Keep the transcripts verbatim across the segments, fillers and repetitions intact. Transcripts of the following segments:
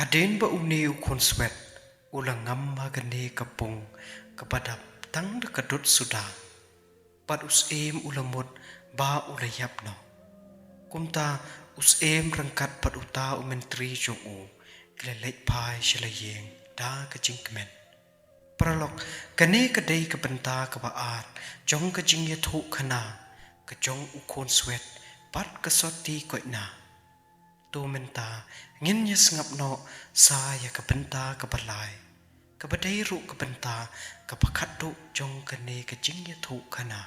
Hadien ba une u khun swet u la ngam ha kane ka pung kaba dap tang da ka dud suda, bad u syiem u la mut ba u la ïap noh. Kumta u syiem ryngkat bad uta u myntri jong u ki la leit phai sha la ïing da ka jingkmen. Paralok, kane ka dei ka bynta kaba ar jong ka jingïathuhkhana ka jong u khun swet bad ka soti koitna. To mynta ngin ïa sngap noh sa ïa ka bynta kaba lai, kaba dei ruh ka bynta kaba khatduh jong kane ka jingïathuhkhana.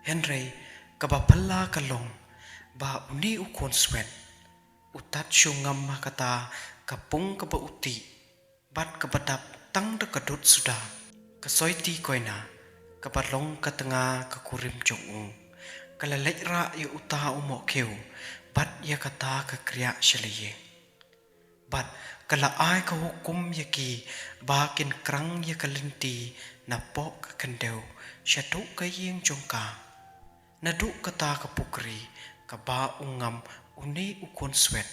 Hynrei kaba phylla ka long ba une u khun swet u tad shu ngam ha kata ka pung kaba u tih bad kaba dap tang da ka dud suda. Ka soti koitna, kaba long ka tnga ka kurim jong u, ka la leit rah ïa uta u mohkhiew bad ïa kata ka kriah sha la ïing. Bad ka la ai ka hukum ïa ki ba kin krang ïa ka lynti napoh ka khyndew shaduh ka ïing jong ka, naduh kata ka pukri kaba u ngam une u khun swet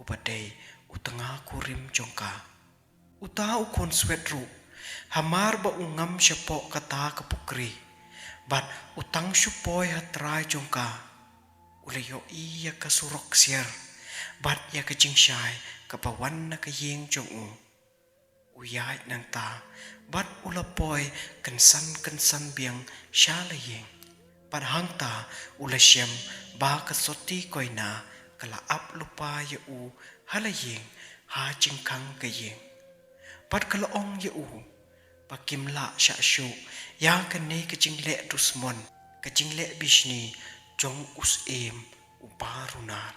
uba dei u tnga kurim jong ka. Uta u khun swet ruh, hamar ba u ngam shapoh kata ka pukri bad u tang shu poi ha trai jong ka, u la ïohi ïa ka surok ksiar bad ïa ka jingshai kaba wan na ka ïing jong u. U ïaid nangta bad u la poi kynsan kynsan biang sha la ïing. Bad hangta u la shem ba ka soti koitna ka la ap lypa ïa u ha la ïing, ha jingkhang ka ïing. Bad ka la ong ïa u ba kim lah shah shuh ïa kane ka jingleh dusmon, ka jingleh bishni jong u syiem uba runar.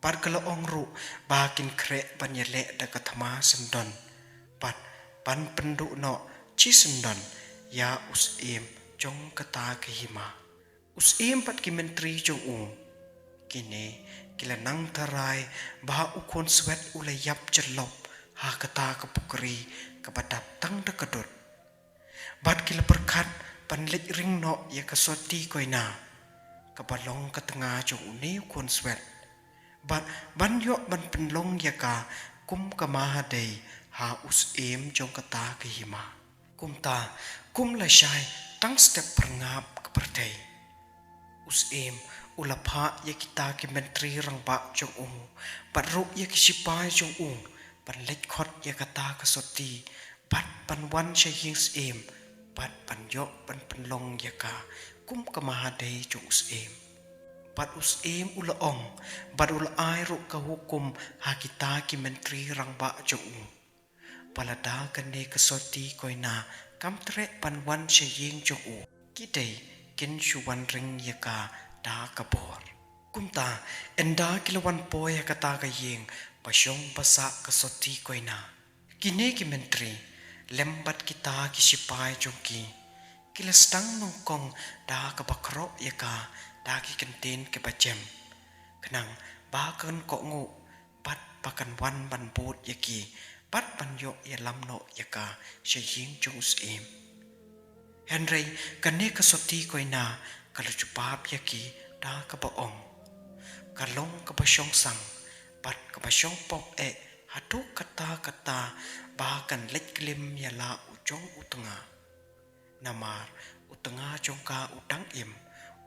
Bad ka la ong ruh ba kin khreh ban ïaleh da ka thma syndon bad ban pynduh noh shi syndon ïa u syiem jong kata ka hima. U syiem bad ki myntri jong u, kine ki la nang tharai ba u khun swet u la ïap jyllop ha kata ka pukri kaba dap tang da ka dud. Bad ki la pyrkhat ban leit ring noh ïa ka soti koitna, kaba long ka tnga jong une u khun swet, bad ban ïoh ban pynlong ïa ka kum ka mahadei ha u syiem jong kata ka hima. Kumta, kum lashai tang step pyrngap ka pyrthei, u syiem u la phah ïa kita ki myntri rangbah jong u bad ruh ïa ki shipai jong u ban leit khot ïa kata ka soti bad ban wan sha ïing syiem bad ban ïoh ban pynlong ïa ka kum ka mahadei jong u syiem. Bad u syiem u la ong bad u la ai ruh ka hukum ha kita ki myntri rangbah jong u ba lada kane ka soti koitna kam treh ban wan sha ïing jong u, ki dei kin shu wan ring ïa ka da ka bor. Kumta, ynda ki la wan poi ha kata ka ïing ba shong ba sah ka soti koitna, kine ki myntri lem bad kita ki shipai jong ki, ki la sdang nyngkong da kaba khroh ïa ka da ki kyntien kiba jem, khnang ba kan kohnguh bad ba kan wan ban bud ïa ki bad ban ïoh ïalam noh ïa ka sha ïing jong u syiem. Hynrei kane ka soti koitna ka la jubab ïa ki da kaba ong, ka long kaba shong sang bad kaba shong pop eh haduh katta katta ba kan leit klim ïa la u jong u tnga. Namar u tnga jong ka u dang im,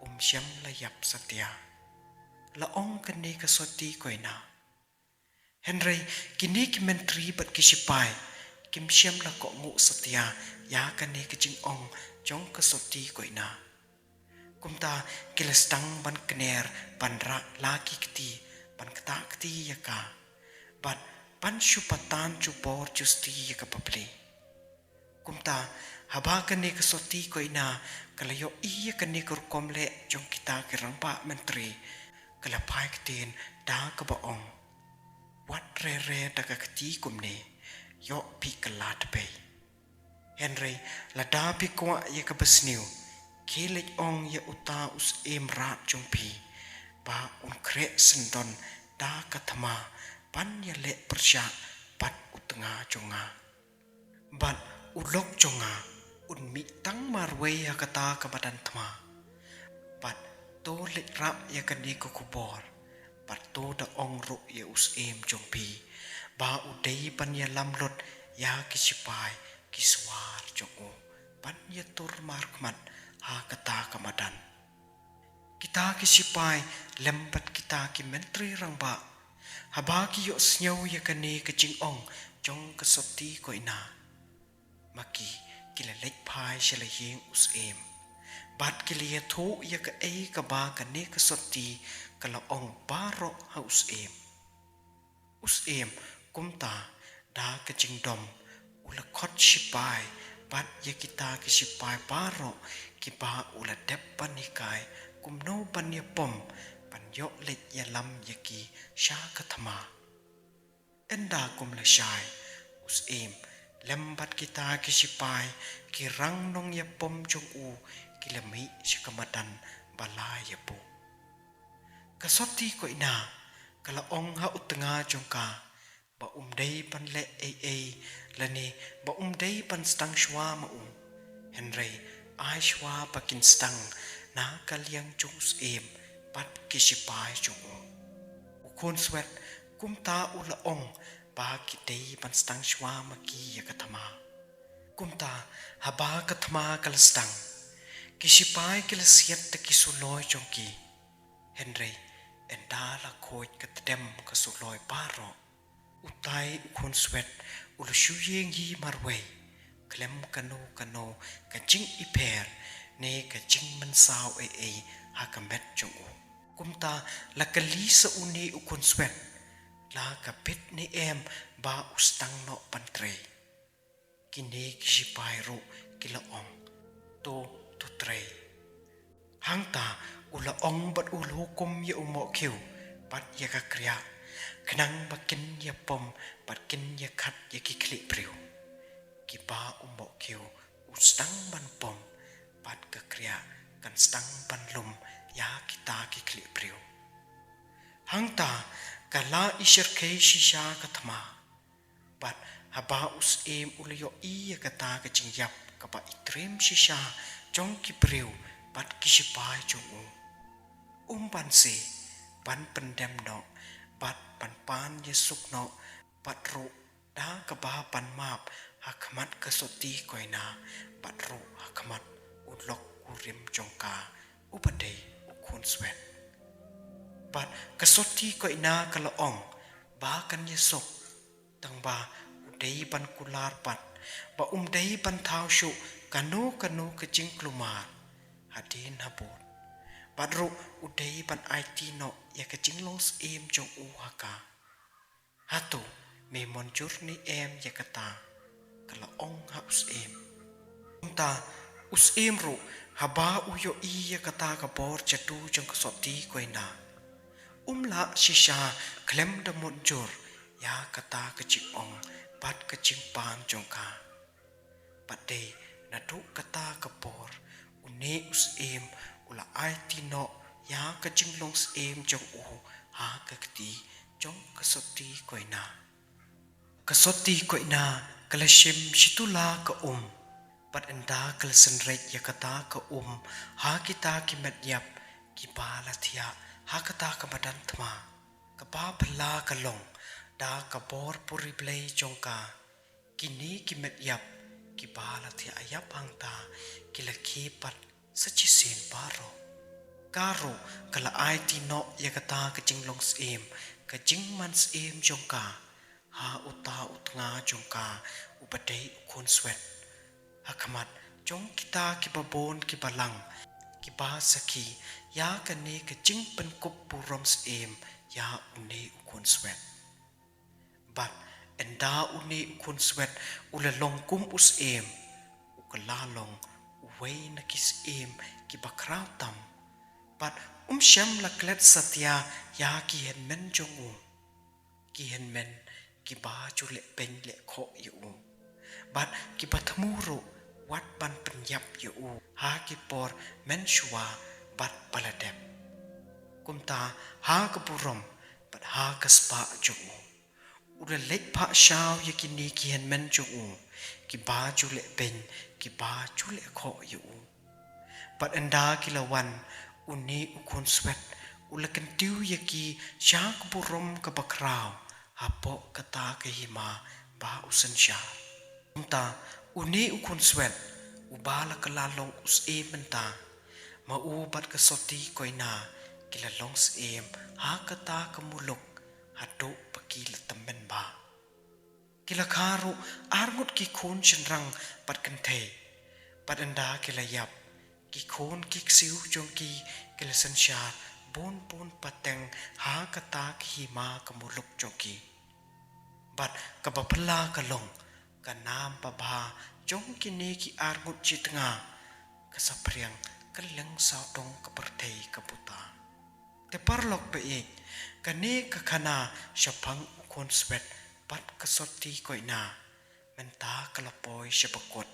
um shym la ïap satia, la ong kane ka soti koitna. Hynrei kine ki myntri bad ki shipai kim shym la kohnguh satia ïa kane ka jingong jong ka soti koitna. Kumta ki la sdang ban kner ban rah la ki kti ban ktah kti ïa ka bad ban shu patan jubor justi ïa ka bapli. Kumta haba kane ka soti koitna ka la ïohi ïa kane ka rukom leh jong kita ki rangbah myntri, ka la phai ktien da kaba ong, wat re re da ka kti kumne, ïoh phi ka lad bei. Hynrei lada phi kwah ïa kaba sniew, khie leit ong ïa uta u syiem rat jong phi ba un khreh syndon da ka thma ban ïaleh pyrshah bad u tnga jong nga. Bad u lok jong nga un mih tang marwei ha kata ka madan thma. Bad to leit rah ïa kane ka khubor bad to da ong ruh ïa u syiem jong phi ba u dei ban ïalam lut ïa ki shipai ki swar jong u ban ïatur markhmat ha kata ka madan. Kita ki shipai lem bad kita ki myntri rangbah, haba ki ïohsngew ïa kane ka jingong jong ka sotti koina, ma ki ki la leit phai sha la ïing u syiem bad ki la ïathuh ïa kaei kaba kane ka sotti ka la ong baroh ha u syiem. U syiem kumta da ka jingdom u la khot shipai bad ïa kita ki shipai baroh kiba u la dep ban hikai kumno ban ïapom ban ïoh leit ïalam ïa ki sha ka thma. Ynda kum lashai u syiem lem bad kita ki shipai ki rang nongïapom jong u ki la mih sha ka madan ba la ïabuh. Ka sotti koina ka la ong ha u tnga jong ka ba um dei ban leh ei ei lane ba um dei ban sdang shuwa ma u. Hynrei ai shuwa ba kin sdang na ka liang jong u syiem bad ki shipai jong u. U khun swet kumta u la ong ba ki dei ban sdang shuwa ma ki ïa ka thma. Kumta haba ka thma ka la sdang, ki shipai ki la siat da ki suloi jong ki. Hynrei ynda la khuid ka tdem ka suloi baroh, utai u khun swet u la shu ïeng hi marwei khlem kano kano ka jingipher ne ka jingmynsaw ei ei ha ka met jong u. Kumta la kylli sa une u khun swet, la ka bit ne em ba u sdang noh ban trei. Kine ki shipai ruh ki la ong, to, to trei. Hangta u la ong bad u la hukum ïa u mohkhiew bad ïa ka kriah khnang ba kin ïapom bad kin ïakhat ïa ki khlieh briew. Kiba u mohkhiew u sdang ban pom bad ka kriah kan sdang ban lum ïa kita ki khlieh briew. Hangta ka la i shyrkhei shisha ka thma. Bad haba u syiem u la ïohi ïa kata ka jingïap kaba i triem shisha jong ki briew bad ki shipai jong u, um banse ban pyndem noh bad ban pan ïasuk noh bad ruh da kaba ban map ha khmat ka sotti koina bad ruh ha khmat u lok kurim jong ka uba dei u khun swet. Bad ka sotti koina ka la ong ba kan ïasuk, tangba u dei ban kular pat ba um dei ban thaw shuh kano kano ka jingkulmar hadien habud. Bad ruh u dei ban aiti noh ïa ka jinglong syiem jong u ha ka. Hato me mynjur ne em ïa kata? Ka la ong ha u syiem. Kumta u syiem ruh haba u ïohi ïa kata ka bor jadu jong ka sotti koina, um lah shisha khlem da mynjur ïa kata ka jingong bad ka jingpan jong ka. Bad dei naduh kata ka por une u syiem u la aiti noh ïa ka jinglong syiem jong u ha ka kti jong ka sotti koina. Ka sotti koina ka la shim shitula ka um bad ynda ka la synreit ïa kata ka um ha kita ki met ïap kiba la thiah ha kata ka madan thma. Kaba phylla ka long da ka bor puri Blei jong ka, kine ki met ïap kiba la thiah ïap hangta ki la khie pat sa shisien baroh. Ka ruh ka la aiti noh ïa kata ka jinglong syiem, ka jingman syiem jong ka ha uta u tnga jong ka uba dei u khun swet, ha khmat jong kita kiba bun kiba lang kiba sakhi ïa kane ka jingpynkup burom syiem ïa une u khun swet. Bad ynda une u khun swet u la long kum u syiem, u kylla long uwei na ki syiem kiba khraw tam. Bad um shym la klet satia ïa ki hynmen jong u, ki hynmen kiba ju leh beiñ leh khoh ïa u bad kiba thmu ruh wat ban pynïap ïa u ha ki por mynshuwa bad ba la dep. Kumta ha ka burom bad ha ka spah jong u, u la leit phah shaw ïa kine ki hynmen jong u kiba ju leh beiñ, kiba ju leh khoh ïa u. Bad ynda ki la wan, une u khun swet u la kyntiew ïa ki sha ka burom kaba khraw hapoh kata ka hima ba u synshar. Kumta, une u khun swet, uba la kylla long u syiem mynta, ma u bad ka Soti Koina, ki la long syiem ha kata ka muluk, haduh ba ki la tymmen bha. Ki la kha ruh arngut ki khun shynrang bad kynthei. Bad ynda ki la ïap, ki khun ki ksiew jong ki ki la synshar bun bun pateng ha kata ka hima ka muluk jong ki. Bad kaba phylla ka long, ka nam babha jong kine ki arngut jit nga, ka saphriang kylleng sawdong ka pyrthei ka buta. Te paralok ba ïeit, kane ka khana shaphang u khun swet bad ka Soti Koina, mynta ka la poi sha ba kut,